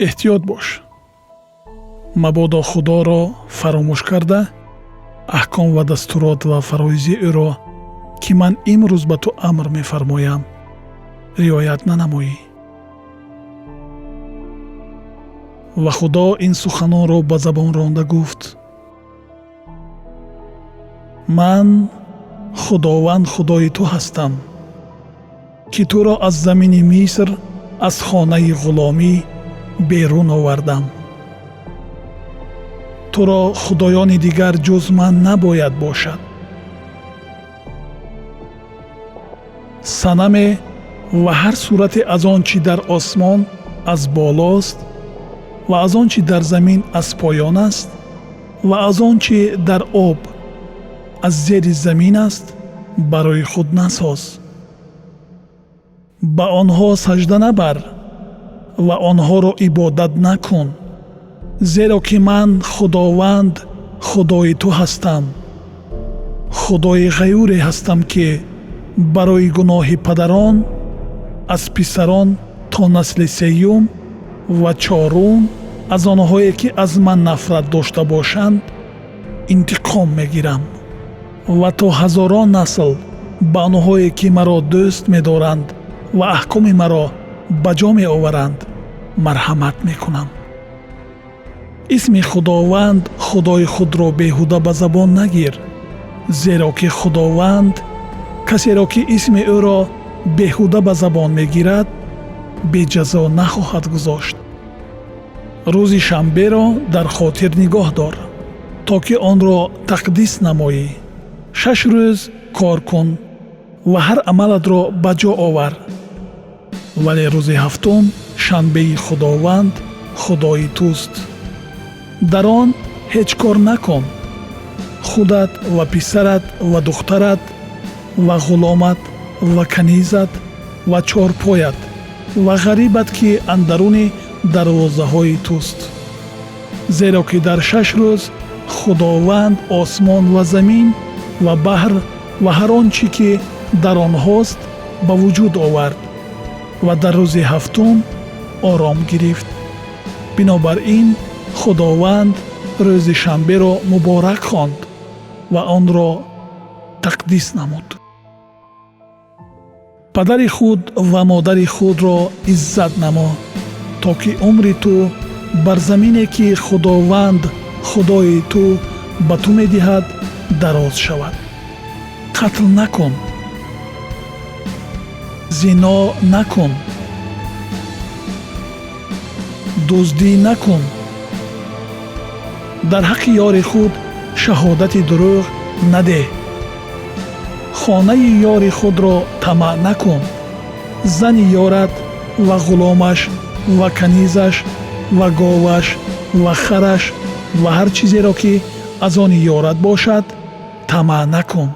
Эҳтиёт бош, мабодо Худоро фаромӯш карда, аҳком ва дастурот ва фароизи ӯро, ки ман имрӯз ба ту амр мефармоям, риоят нанамоӣ. Ва Худо ин суханонро ба забон ронда гуфт: Ман Худованд Худои ту ҳастам, ки туро аз замини Миср, аз хонаи ғуломӣ берун овардам. Туро худоёни дигар ҷуз ман набояд бошад. Санаме ва ҳар сурате аз он чӣ дар осмон аз болост ва аз он чӣ дар замин аз поён аст ва аз он чӣ дар об аз зери замин аст, барои худ насоз. Ба онҳо сажда набар ва онҳоро ибодат накун, зеро ки ман Худованд Худои ту ҳастам, Худои ғаюре ҳастам, ки барои гуноҳи падарон аз писарон то насли сеюм ва чорум аз онҳое ки аз ман нафрат дошта бошанд интиқом мегирам ва то ҳазорон насл ба онҳое ки маро дӯст медоранд ва аҳкоми маро ба ҷо меоваранд марҳамат мекунам. Исми Худованд Худои худро беҳуда ба забон нагир, зеро ки Худованд касеро ки исми ӯро беҳуда ба забон мегирад, беҷазо нахоҳад гузошт. Рӯзи шанберо дар хотир нигоҳ дор, то ки онро тақдис намоӣ. 6 рӯз кор кун ва ҳар амалатро ба ҷо овар, вале рӯзи ҳафтум шанбеи Худованд Худои туст. Дар он ҳеҷ кор накун: худат ва писарат ва духтарат ва ғуломат ва канизат ва чорпоят ва ғарибат, ки андаруни дарвозаҳои туст. Зеро ки дар 6 рӯз Худованд осмон ва замин ва баҳр ва ҳар он чӣ ки дар онҳост ба вуҷуд овард ва дар рӯзи ҳафтум ором гирифт. Бинобар ин Худованд рӯзи шанберо муборак хонд ва онро тақдис намуд. Падари худ ва модари худро иззат намо, то ки умри ту бар замине ки Худованд Худои ту ба ту медиҳад дароз шавад. Қатл накун, зино накун, дуздӣ накун, дар ҳаққи ёри худ шаҳодати дурӯғ надеҳ, хонаи ёри худро тамаъ накун, зани ёрат ва ғуломаш ва канизаш ва говаш ва хараш ва ҳар чизеро ки аз они ёрат бошад тамаъ накун.